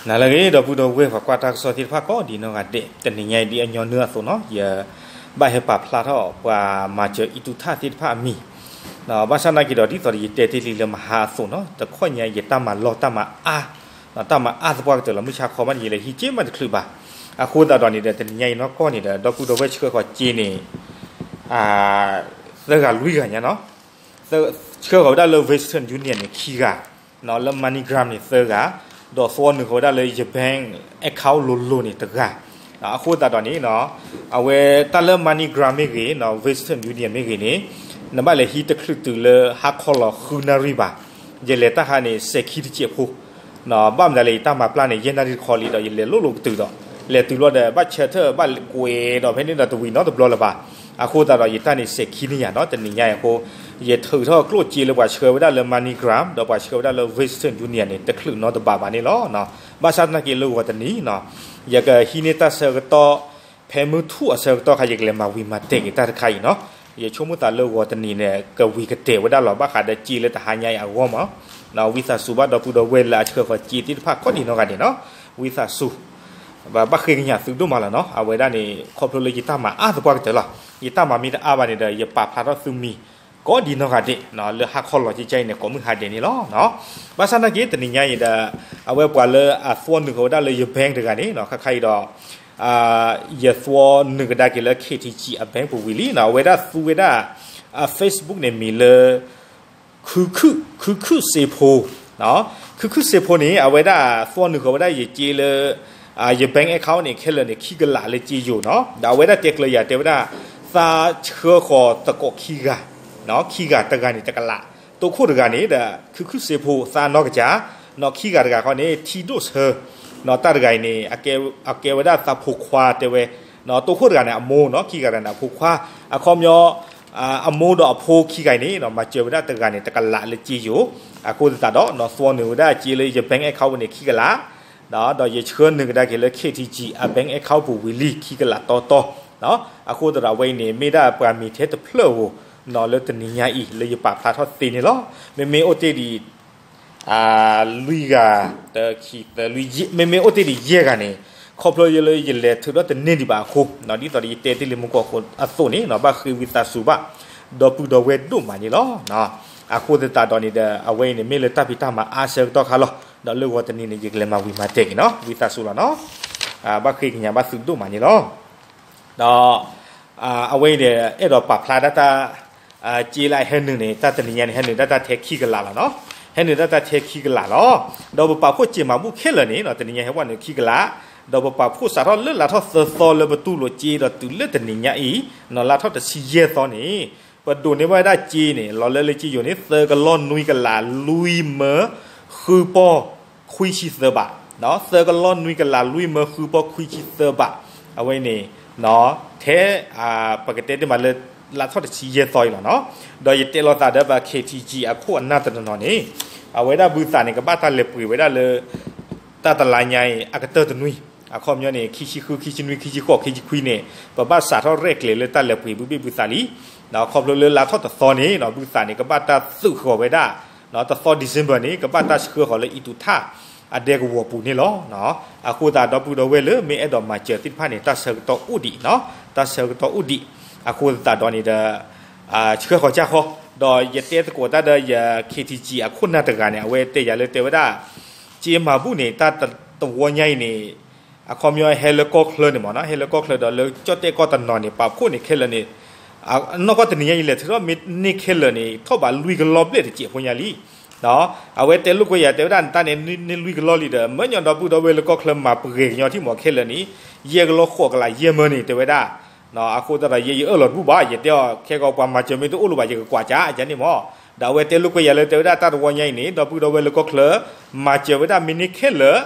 နၤလၢအဂ့ၤ ဒီပုၢ်ဒီဝဲၢ်ပှၤကွၢ်တၢ်ကစီၣ်သ့ၣ်တဖၣ်ကိးဒံးနီၢ်ဂၤဒဲး, တနံၤညါအံၤဒ်အညီနုၢ်အသိးနီၤ ယဘၣ်ဟဲပာ်ဖျါထီၣ်ပှၤမၤစၢၤအံၣ်တူၢ်ထၣ်သ့ၣ်တဖၣ်အမံၤ, ဘၣ်ဆၣ်နာ်က့ဒီးဒ်သိးဒီးယတဲတ့ၢ်လံလၢမဟါအသိးနီၤ တခီညါယတၢ်မၤလီၢ်တၢ်မၤအါ တၢ်မၤအါသပှၢ်ကတၢၢ်လီၤ မုၢ်ဆါခီဘၣ်န့ၣ် ယလဲၤဟံးက့မးတချုးဘၣ်. အဃိသတးဒီးန့ၣ်ဒီး တနံၤညါအံၤနီၢ်ကီၢ်န့ၣ်ဒီး ဒီပုၢ်ဒီဝဲၢ်ဆှၢဃီၤစ့န့ၣ် သၢဂၤလွံၢ်ဂၤညါနီၤ ဆှၢဃီၤဝဲဒၣ်လၢ Western Union န့ၣ် ခံဂၤ, လၢ MoneyGram န့ၣ် သၢဂၤ, ဒီးသဝီနုာ်ဃီၤဝဲဒၣ်လၢယ bank account လိၤလိၤန့ၣ်တဂၤ. အဃိသတးဒီးန့ၣ် အဝဲတၢ်လၢ MoneyGram မ့ၢ်ဂ့ၤ, Western Union မ့ၢ်ဂ့ၤန့ၣ် နဘၣ်လဲၤဟံးတချုးတုၤလၢဟါခီလီၤဃုနၣ်ရံၣ်ဘၣ်. ယလဲၤတၢ်ဟါန့ၣ် စဲၤခံတစဲးဖိ ဘၣ်မနုၤလဲၣ် ယတၢ်မၤပျၢ်န့ၣ် ယဲၢ်နၣ်ရံၣ်တခီလံဒီး ယလဲၤလိၣ်လိာ်ကတုၤဒီး လဲၤတုၤလီၤဒီး ဘၣ်ဆၢထၢၣ် ဘၣ်ကွဲးဒီးဖဲန့ၣ်ဒီးတဝံၤနီတဘျီလၢၤဘၣ်. အဃိသတးဒီး ယတၢ်န့ၣ်စဲၤခံန့ၣ်ယၤနီၤ တနံၤညါအံၤအဃိ ယထုးထီၣ်ကျိၣ်စ့လၢပှၤဆှၢဝဲဒၣ်လၢ MoneyGram ဒီးပှၤဆှၢဝဲဒၣ်လၢ Western Union န့ၣ် တချုးနီတဘးဘၣ်န့ၣ်လီၤ. ဘၣ်ဆၣ်သနာ်က့လၢဂီၤတနံၤနီၤ ယကဟံးန့ၢ်တၢ်ဆၢကတီၢ် ဖဲမုၢ်ထူၣ်အဆၢကတီၢ်ခါ ယကလဲၤမၤဝံၤမၤတဲာ်က့ၤတၢ်တခါအံၤနီၤ. ယဆိကမိၣ်သးလၢဂီၤတနံၤန့ၣ် ကဝံၤကတဲာ်ဝဲဒၣ်လီၤ ဘၣ်ဃးဒီးစ့လၢတဟါညါအံၤအဂီၢ်မး. ဝံသးစူၤဘၣ်ဒီပုၢ်ဒီဝဲၢ်လၢအဆှၢဃီၤစ့သ့ၣ်တဖၣ်ကိးဒံးနီၢ်ဂၤဒဲးနီၤ ဝံသးစူၤ ဘၣ်ဃ့ကညးသုဒိၣ်မးလီၤနီၤ အဝဲဒၣ်န့ၣ် ခီဖျိလၢယတၢ်မၤအါသပှၢ်ကတၢၢ်လီၤ. ယတၢ်မၤမ့ၢ်တအါဘၣ်န့ၣ်ဒီး ယပာ်ဖျါထီၣ်သုမံၤ ကိးဒံးနီၢ်ဂၤဒဲး လၢဟါခီလီၤကကါအံၤန့ၣ် ကိးမုၢ်ဟါဒဲးန့ၣ်လီၤ. ဘၣ်ဆၣ်သနာ်က့ တနံၤညါအံၤဒီး အဝဲပှၤလၢအသဝီနုာ်ဃီၤဝဲဒၣ်လၢယ bank တဂၤန့ၣ် ခါခါအံၤဒီး ယသဝီနုာ်ကဒါက့ၤလၢ K T G အ bank ပူၤဝံၤလံနီၤ အဝဲဒၣ်သူဝဲဒၣ် အ Facebook န့ၣ်မံၤလၢ ခုခုစ့ဖိ, ခုခုစ့ဖိန့ၣ် အဝဲဒၣ်သဝီနုာ်ဃီၤဝဲဒၣ်ယစ့လၢ ယ bank account န့ၣ် ခဲလၢာ်န့ၣ် ခံကလးလၢစ့ယိာ်နီၤ ဒီးအဝဲဒၣ်တဲကျၢၤယၤတဲဝဲဒၣ် သးဆှၢဃီၤသကိးခံဂၤ, ခံဂၤတဂၤန့ၣ်တကလး, တိခိၣ်တဂၤန့ၣ်ဒီး ခုခုစ့ဖိသးနီၢ်ကစၢ်, နီၢ်ခံဂၤတဂၤခီန့ၣ် ထံဒိၣ်ဆၢ, နီၢ်တၢ်တဂၤအံၤန့ၣ် အကဲဝဲဒၣ်သးဖိခွါတဲဝဲ, နီၢ်တိခိၣ်တဂၤန့ၣ် အမိၢ်နီၢ်ခံဂၤတဂၤန့ၣ် အဖိခွါ, အခီပညီ အမိၢ်ဒီးအဖိခံဂၤအံၤန့ၣ် မၤစၢၤဝဲဒၣ်တဂၤန့ၣ် တကလးလၢစ့ယိာ်, အဃိသတးဒီး နီၢ်သဝီနုာ်ဝဲဒၣ်စ့လၢယ bank account န့ၣ် ခံကလး, ဒီးယဆှၢနုာ်ကဒါက့ၤလၢ K T G အ bank account ပူၤဝံၤလံ ခံကလးတီတီ, အဃိသတးဒီးအဝဲအံၤန့ၣ် မ့ၢ်ဒၣ်ပှၤမံၤထဲတဖျၢၣ်ဧိၤ, နီၢ်လၢတနံၤညါအံၤ လၢယပာ်ဖျါထီၣ်သ့န့ၣ်လီၤ. မ့မ့ၢ်အိၣ်တ့ၢ်ဒံး လွံၢ်ဂၤ, တခံ, သၢ, လွံၢ်, မ့မ့ၢ်အိၣ်တ့ၢ်ဒံးယဲၢ်ဂၤန့ၣ်, ခီဖျိလၢယလဲၤထုးထီၣ်တန့ၢ်ဒံးဘၣ်အဃိ, ဒ်သိးဒီးယတဲတ့ၢ်လံမူကီၢ်အဃိအသိးန့ၣ် ဘၣ်ဃ့ဝံသးစူၤဘၣ် ဒီပုၢ်ဒီဝဲၢ်ဒိၣ်မးန့ၣ်လီၤ. အဃိသတးဒီးန့ၣ်ဒီး အဝဲအံၤန့ၣ် မ့ၢ်လၢတၢ်ဖံးတၢ်မၤအါဆၢကတီၢ်ခါလီၤ. ဒီးလၢဂီၤတနံၤန့ၣ် ယကလဲၤမၤဝံၤမၤတဲာ်က့ၤနီၤ ဝံသးစူၤလီၤနီၤ. ဘၣ်ဃ့ကညးဘၣ်သုဒိၣ်မးန့ၣ်လီၤ. ဒီး အဝဲအံၤန့ၣ် အဲၣ်ဒိးပာ်ဖျါဒၣ်တၢ် စ့လၢအဟဲနုာ်န့ၣ် တၢ်တနံၤညါန့ၣ် ဟဲနုာ်ဒၣ်တၢ်ထဲခံကလးလီၤနီၤ. ဟဲနုာ်ဒၣ်တၢ်ထဲခံကလးလီၤ. ဒီးပပာ်ဖှိၣ်စ့မၤဘူၣ်ခဲလၢာ်န့ၣ် တနံၤညါဟဲဝဲနုာ်ခံကလး, ဒီးပပာ်ဖှိၣ်စးထီၣ်လၢလါထီၣ်သၢသီလၢပတူၢ်လိာ်စ့ဒီးတုၤလၢတနံၤညါအံၤ နီၤ လါထီၣ်တဆံယဲၢ်သီန့ၣ် ပဒိးန့ၢ်ဘၣ်ဝဲဒၣ်စ့န့ၣ် လီၤလၢလၢစ့ယိၤန့ၣ် သၢကလီၢ်နွံကလးလွံၢ်မၢ ဃုပီၢ်ခွံဆံသၢဘး, သၢကလီၢ်နွံကလးလွံၢ်မၢဃုပီၢ်ခွံဆံသၢဘး, အဝဲန့ၣ် ထဲ ပကတဲတ့ၢ်မးလၢ လါထီၣ်တဆံယဲၢ်သီအံၤလီၤနီၤ. ဒီးယတဲလိာ်သးဒီးပ K T G အခိၣ်အနၢ်တနီၤနီၤန့ၣ် အဝဲဒၣ်ဘုသးန့ၣ် ကဘၣ်တၢ်လဲၤပှ့ၤဝဲဒၣ်လၢ တၢ်တလါညါအံၤ အကတၢၢ်တနွံ, အခီပညီန့ၣ် ခံဆံဃု, ခံဆံနွံ, ခံဆံဃိး, ခံဆံခွံန့ၣ် ပဘၣ်စးထီၣ်ရဲၣ်ကျဲၤလၢတၢ်လဲၤပှ့ၤဘုဘ့ၣ်ဘုသးလံ. ဒီးခီဖျိလၢလါထီၣ်တသီန့ၣ် ဘုသးန့ၣ် ကဘၣ်တၢ်သုးဃီၤဝဲဒၣ် တသီ December န့ၣ် ကဘၣ်တၢ်ဆှၢဃီၤလၢအံၣ်တူၢ်ထၣ် အဒဲကဝီၤပူၤန့ၣ်လီၤ. အဃိသတးဒီပုၢ်ဒီဝဲၢ်လၢမ့ၢ်အဲၣ်ဒိးမၤစၢၤသ့ၣ်တဖၣ်န့ၣ် တၢ်ဆၢကတီၢ်အိၣ်ဒံး, တၢ်ဆၢကတီၢ်အိၣ်ဒံး, အဃိသတးဒီးန့ၣ်ဒီး ဆှၢဃီၤကၢ်ဃီ, ဒီးယတဲသကိးတၢ်ဒီးယ K T G အခိၣ်နၢ်တဂၤန့ၣ် အဝဲတဲယၤလၢတဲဝဲဒၣ် စ့မၤဘူၣ်န့ၣ် တၢ်တဝီညါအံၤန့ၣ် အခီပညီဟဲလၢကီၢ်ချၢန့ၣ်မးနီၤ, ဟဲလၢကီၢ်ချၢဒီးလၢကၠီၣ်တဲၣ်ကီၢ်တနီၤန့ၣ် ပာ်ဖှိၣ်န့ၣ်ခဲလၢာ်န့ၣ် နီၢ်ကီၢ်တနံၤညါအံၤလဲၤထုးထီၣ်မ့ၢ်န့ၢ်ခဲလၢာ်န့ၣ် ထီၣ်ဘးလွံၢ်ကလီၢ်ဘျဲၣ်တစဲးဖိညါလံ. အဝဲတဲလိာ်ကွဲယၤတဲဝဲဒၣ် နတၢ်န့ၣ်န့ၢ်လွံၢ်ကလီၢ်လံဒီး မ့ၢ်ညီဒီပုၢ်ဒီဝဲၢ်လၢကီၢ်ချၢမၤပှဲၤကညီထံၣ်မးခဲလၢာ်န့ၣ် ယဲၢ်ကလီၢ်ဃိးကလးယဲၢ်မၢန့ၣ် တဲဝဲဒၣ် အဃိသတးဒီးယဲယအၢၣ်လီၤတဘူၣ်ဘၣ် ယတဲအီၤ ခဲကီးပှၤမၤစၢၤမ့ၢ်တအိၣ်လၢၤဘၣ် ယကကွၢ်ကၠး ယန့ၣ်မး. ဒီးအဝဲတဲလိာ်ကွဲယၤလၢတဲဝဲဒၣ်တၢ်တဝီညါအံၤန့ၣ် ဒီပုၢ်ဒီဝဲၢ်လၢကီၢ်ချၢ မၤစၢၤဝဲဒၣ်မ့ၢ်န့ၢ်ခဲလၢာ်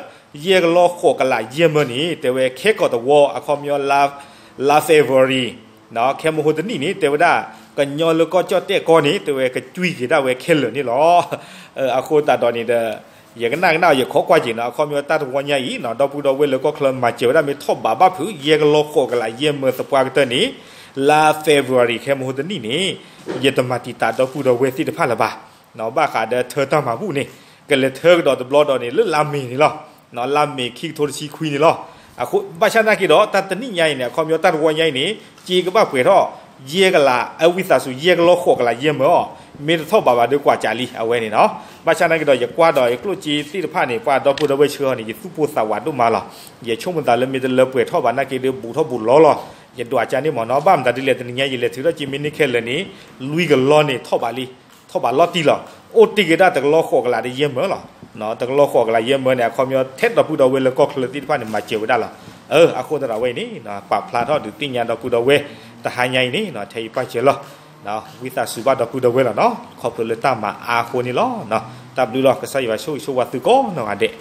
ယဲၢ်ကလီၢ်ဃိးကလးယဲၢ်မၢန့ၣ် တဲဝဲခဲကီးတဝီ အခီပညီ လါ February ခဲမဟိတနံၣ်န့ၣ် တဲဝဲဒၣ် ကညီလၢကီၢ်ကၠီၣ်တဲၣ်ကီၢ်န့ၣ် တဲဝဲကကွံက့ၤဒၣ်ဝဲခဲလၢာ်န့ၣ်လီၤ. အဃိသတးဒီးန့ၣ်ဒီး ယကနၣ်ကနၣ်အီၤ ယခိးကွၢ်က့ၤနီၤ အခီပညီတၢ်တဝီညါအံၤနီၤ ဒီပုၢ်ဒီဝဲၢ်လၢကီၢ်ချၢမၤစၢၤဝဲဒၣ်မ့ၢ်ထီၣ်ဘးဘၣ်ဖုး ယဲၢ်ကလီၢ်ဃိးကလးယဲၢ်မၢသပှၢ်ကတၢၢ်န့ၣ် လါ February ခဲမဟိတနံၣ်န့ၣ် ယတမၤတံာ်တာ်ဒီပုၢ်ဒီဝဲၢ်သ့ၣ်တဖၣ်လၢၤဘၣ်. ဘၣ်ဃးဒီးထၢတၢ်မၤဘူၣ်န့ၣ် ကလဲၤထၢကဒီးတဘျီဒီးန့ၣ် လၢလါမ့ၤန့ၣ်လီၤ. လါမ့ၤခံကထိတဆံခွံန့ၣ်လီၤ. အဃိဘၣ်ဆၣ်နာ်က့ဒီး တၢ်တနံၣ်ညါအံၤန့ၣ် အခီပညီတၢ်တဝီညါအံၤန့ၣ် စ့ကဘၣ်ပှဲၤထီၣ် ယဲၢ်ကလး အဝံသးစူၤ ယဲၢ်ကလီဃိးကလးယဲၢ်မၢအီၤ, မ့ၢ်တထီၣ်ဘးဘၣ်ဒီးကွၢ်ကးလံ အဝဲန့ၣ်နီၤ. ဘၣ်ဆၣ်နာ်က့ဒီး ယကွၢ်ဒီးယကျိၣ်စ့သ့ၣ်တဖၣ်န့ၣ် ပှၤဒီပုၢ်ဒီဝဲၢ်ဆှၢအီၤန့ၣ် ယသူၣ်ပိၢ်သးဝးဒိၣ်မးလီၤ. ယဆိကမိၣ်သးလၢမ့ၢ်တလၢပှဲၤထီၣ်ဘၣ်နာ်က့ဒီး ဘူးထီၣ်ဘူးလီၤလီၤ. ယဒွးကါန့ၣ်မ့ၢ်နီၤ ဘၣ်မတၤဒ်လဲၣ် တနံၤညါယလဲၤထုးထီၣ်က့မ့ၢ်န့ၢ်ခဲလၢာ်န့ၣ် လွံၢ်ကလီန့ၣ်ထီၣ်ဘးလံ ထီၣ်ဘးလီၤတံၢ်လီၤ. အိၣ်တ့ၢ်က့ၤဒၣ်တကလီဃိးကလးဒီးယဲၢ်မၢလီၤ. တကလီဃိးကလးယဲၢ်မၢန့ၣ် အခီပညီထဲဒီပုၢ်ဒီဝဲၢ်လၢကီၢ်ချၢသ့ၣ်တဖၣ်န့ၣ် မၤစၢၤဝဲဒၣ်လီၤ. အဃိသတးဒီးဝဲအံၤန့ၣ် ပာ်ဖျါထီၣ်ဒုးသ့ၣ်ညါဒီပုၢ်ဒီဝဲၢ် တဟါညါအံၤန့ၣ် ထဲယပၢ်စၢၤလီၤ. ဝံသးစူၤဘၣ်ဒီပုၢ်ဒီဝဲၢ်လီၤနီၤ ခီဖျိလၢတၢ်မၤအါအဃိန့ၣ်လီၤ. တၢ်ဘျုးလီၤ ကစၢ်ယွၤဆိၣ်ဂ့ၤဆိၣ်ဝါသုကိးနီၢ်ဂၤဒဲး